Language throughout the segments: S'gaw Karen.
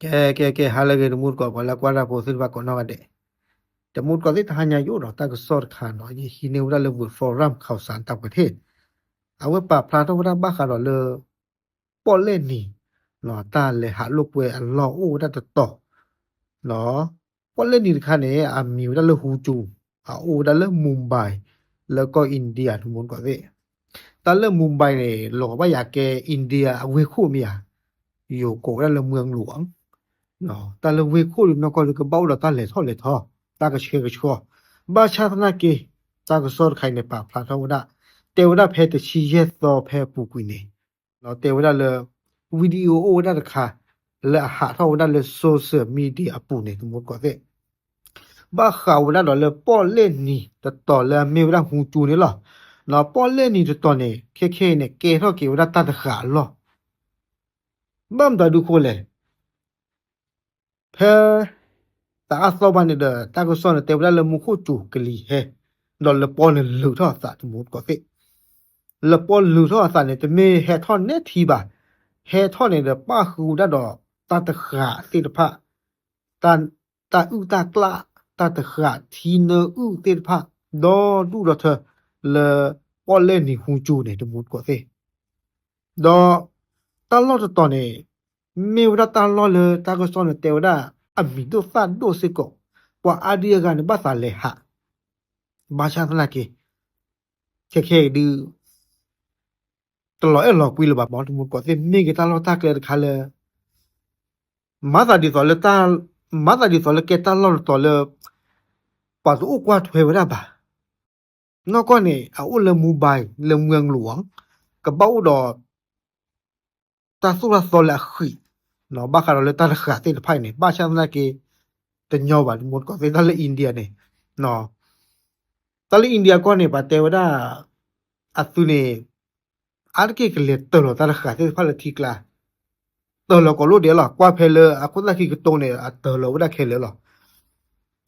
ကဲ ကဲ ကဲ ဟါလၢအဂ့ၤ တမူတကိး ပှၤလၢကွၢ်တၢ်ဖိသ့ၣ်တဖၣ်ကိးနီၢ်ဂၤဒဲး, တမူတကိးသ့ၣ် တဟါညါယအိၣ်ဒီးတၢ်ကစီၣ်တခါနီၤ, ယဟံးန့ၢ်ဝဲဒၣ်လၢ World Forum ခီၣ်စၣ်တၢ်ပှဲၤထံၣ်, အဝဲပာ်ဖျါထီၣ်ဝဲဒၣ်ဘၣ်ဃးဒီးလၢ ပီၣ်လဲၣ်နံၤ တၢ်လဲၤဟးလိာ်ကွဲအလီၢ်အိၣ်ဝဲဒၣ်တတီၤ ပီၣ်လဲၣ်နံၤတခါန့ၣ် အမံၤဝဲဒၣ်လၢဟူကၠူ, အအိၣ်ဝဲဒၣ်လၢ Mumbai လၢကီၢ် India တမူတကိးသ့ၣ်, တၢ်လၢ Mumbai န့ၣ် လီၤဘၣ်ယၤကဲ India အဝ့ၢ်ခိၣ်မ့ၢ်ဧါ, ယိၤကိးဝဲဒၣ်လၢ เมืองหลวง, တၢ်လၢဝ့ၢ်ခိၣ်ဒုးနီၢ်ကီၢ်ဒုးကဘၣ်အိၣ်ဒီးတၢ်လဲၤထီၣ်လဲၤထီ, တၢ်ကဆှဲကဆှီ, ဘၣ်ဆၣ်သနာ်က့ တၢ်ကစီၣ်တခါအံၤန့ၣ် ပာ်ဖျါထီၣ်ဝဲဒၣ်, တဲဝဲဒၣ်ဖဲတဆံယဲၢ်သီဖဲအပူၤကွံာ်န့ၣ် တဲဝဲဒၣ်လၢ video အိၣ်ဝဲဒၣ်တခါ လၢအဟးထီၣ်ဝဲဒၣ်လၢ social media အပူၤန့ၣ် တမူတကိးသ့ၣ်, ဘၣ်ဃးဝဲဒၣ်ဒီးလၢပီၣ်လဲၣ်နံၤတတီၤလၢအမ့ၢ်ဝဲဒၣ်ဟူကၠူန့ၣ်လီၤ. ပီၣ်လဲၣ်နံၤတတီၤန့ၣ် ခဲခဲအံၤန့ၣ် ကဲထီၣ်က့ၤဝဲဒၣ်တၢ်တဃာ်အလီၢ်, ဘၣ်မတၤဒုးဃိလဲၣ် ဖဲ တအါသီဘၣ်န့ၣ်ဒီး တၢ်ကစီၣ်န့ၣ် တဲဝဲဒၣ်လၢမူခိၣ်စူၤကလံၤဟဲ, ဒီးလပီန့ၣ်လုာ်ထီၣ်အသး တမူတကိးသ့ၣ်, လပီလုာ်ထီၣ်အသးန့ၣ် တမ့ၢ်ဟဲထီၣ်နဲထံဘၣ်, ဟဲထီၣ်န့ၣ်ဒီးပၣ်ဃုာ်ဝဲဒၣ်ဒီးတၢ်တဃာ်သ့ၣ်တဖၣ်, တၢ်အုၣ်တၢ်ကျၣ်, တၢ်တဃာ်ထံနၢအုၣ်သ့ၣ်တဖၣ် ဒီဒူၣ်ဒီထၢ လၢပီၣ်လဲၣ်နံၤဟူကၠူန့ၣ် တမူတကိးသ့ၣ် ဒီးတၢ်လီၢ်တတီၤန့ၣ် မ့ၢ်ဝဲဒၣ်တၢ်လီၢ်လၢတၢ်ကစီၣ်န့ၣ် တဲဝဲဒၣ် အမံၤဒိၣ်သၣ်ဒိၣ်စ့ၢ်ကီး, ပှၤအါဒံအါဂၤန့ၣ် ဘၣ်သးလဲၤဟး, ဘၣ်ဆၣ်သနာ်က့ ခဲခဲအံၤဒုး တလီၤအဲၣ်လီၤကွံလၢၤဘၣ်မး တမူတကိးသ့ၣ်, မ့ၢ်က့ၤတၢ်လီၢ်တၢ်ကျဲတခါလၢ မၤသးဒ်သိးလၢ မၤသးဒ်သိးလၢကဲတၢ်လီၢ်တတီၤလၢ ပှၤတအိၣ်ကွၢ်ထွဲဝဲဒၣ်ဘၣ်. နီၢ်ကီၢ်န့ၣ် အအိၣ်လၢ Mumbai လၢ เมืองหลวง ကဘၣ်အိၣ်ဒီး တၢ်သိၣ်တၢ်သီလၢအဃံး, ဘၣ်ဃးဒီးလၢတၢ်တဃာ်သ့ၣ်တဖၣ်အံၤန့ၣ် ဘၣ်ဆၣ်သနာ်က့ တညီဘၣ် တမူတကိးသ့ၣ် တၢ်လၢ India န့ၣ်, တၢ်လၢ India ကီၢ်န့ၣ် ပှၤတဲဝဲဒၣ် အသုးန့ၣ် အါတက့ၢ်ကလဲၤတၢၢ်လီၤတၢ်တဃာ်သ့ၣ်တဖၣ်လၢထံကျါ, တၢၢ်လီၤကိးလိၣ်ဒဲးလီၤ, ကွၢ်ဖဲလၢအခိၣ်သၣ်ခံကတိၤန့ၣ် အတၢၢ်လီၤဝဲဒၣ်ခဲလၢာ်လီၤ.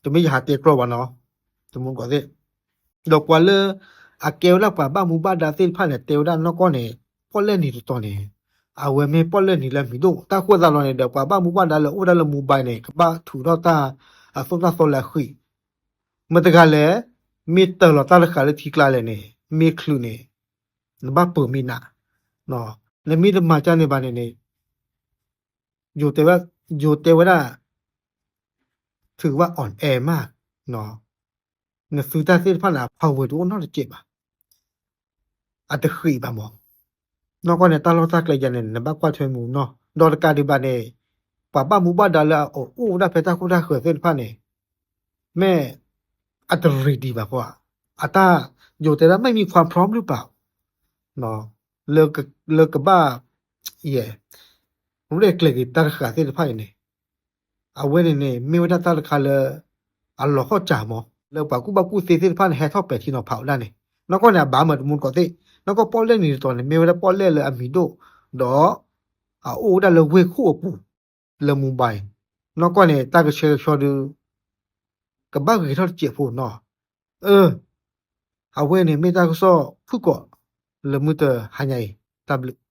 တမ့ၢ်ယဟးတဲကြီဘၣ်နီၤ, တမူတကိးသ့ၣ်, ဒီးပှၤလၢ အကဲဝဲဒၣ်ပှၤဘၣ်မူဘၣ်ဒါသ့ၣ်တဖၣ်န့ၣ် တဲဝဲဒၣ်နီၢ်ကီၢ်န့ၣ် ပီၣ်လဲၣ်နံၤတတီၤန့ၣ် အဝဲမ့ၢ်ပီၣ်လဲၣ်နံၤလၢအမံၤဒိၣ်, တၢ်ဃိသတးလီၤန့ၣ်ဒီး ပှၤဘၣ်မူဘၣ်ဒါလၢအိၣ်ဝဲဒၣ်လၢ Mumbai န့ၣ် ကဘၣ်ထုးထီၣ်တၢ် အသိၣ်တၢ်သီလၢအဃံး, မတၤတဂၤလဲၣ်, မ့ၢ်တၢၢ်လီၤတၢ်တဃာ်လၢထံကျါလဲၣ်န့ၣ် မ့ၢ်ချုးန့ၣ် နဘၣ်ပၢၤမ့ၢ်နး, နမ့ၢ်တမၤကၢ်န့ၣ်ဘၣ်န့ၣ်န့ၣ် ယိၤတဲဝဲဒၣ် ထုးဝဲ on air မး, နသုတၢ်သ့ၣ်တဖၣ်န့ၣ် အ power တအိၣ်နီတစဲးဘၣ်, အတဃံးဘၣ်မး, နီၢ်ကီၢ်န့ၣ် တၢ်လီၢ်တၢ်ကျဲယၤန့ၣ် နဘၣ်ကွၢ်ထွဲမုာ်နီၤ, ဒီးတကးဒံးဘၣ်န့ၣ် ပှၤဘၣ်မူဘၣ်ဒါလၢအအိၣ်ဝဲဒၣ်ဖဲတၢ်ခိၣ်တၢ်ဃၢၤသ့ၣ်တဖၣ်န့ၣ် မ့ၢ် အတ ready ဘၣ်ဃိ, အတၢ် ယိၤတဲဒၣ် ไม่มีความพร้อมหรือเปล่า လၢကဘၣ် ရဲၣ်ကျဲၤက့ၤတၢ်တဃာ်သ့ၣ်တဖၣ်အံၤန့ၣ်, အဝဲန့ၣ်န့ၣ် မ့ၢ်ဝဲဒၣ်တၢ်တခါလၢ အလီၤဟီၣ်စၢ်မး လၢပှၤကူၣ်ဘၣ်ကူၣ်သ့သ့ၣ်တဖၣ်န့ၣ် ဟဲထီၣ်ပဲာ်ထံနီၤဖးဝဲဒၣ်န့ၣ်, နီၢ်ကီၢ်န့ၣ် အဘၣ်မး တမူတကိးသ့ၣ်, နီၢ်ကီၢ်ပီၣ်လဲၣ်နံၤတတီၤန့ၣ် မ့ၢ်ဝဲဒၣ်ပီၣ်လဲၣ်လၢအမံၤဒိၣ်, ဒီး အအိၣ်ဝဲဒၣ်လၢဝ့ၢ်ခိၣ်အပူၤ လၢ Mumbai, နီၢ်ကီၢ်န့ၣ် တၢ်ကဆှဲကဆှီဒုး ကဘၣ်ဂ့ၤထီၣ်တစဲးဖိနီၤ, အ အဝဲန့ၣ်မ့ၢ်တၢ်ကစီၣ်ဖုၣ်ကိာ် လၢမုၢ်တဟါညါအံၤ, တၢ်ဘျုး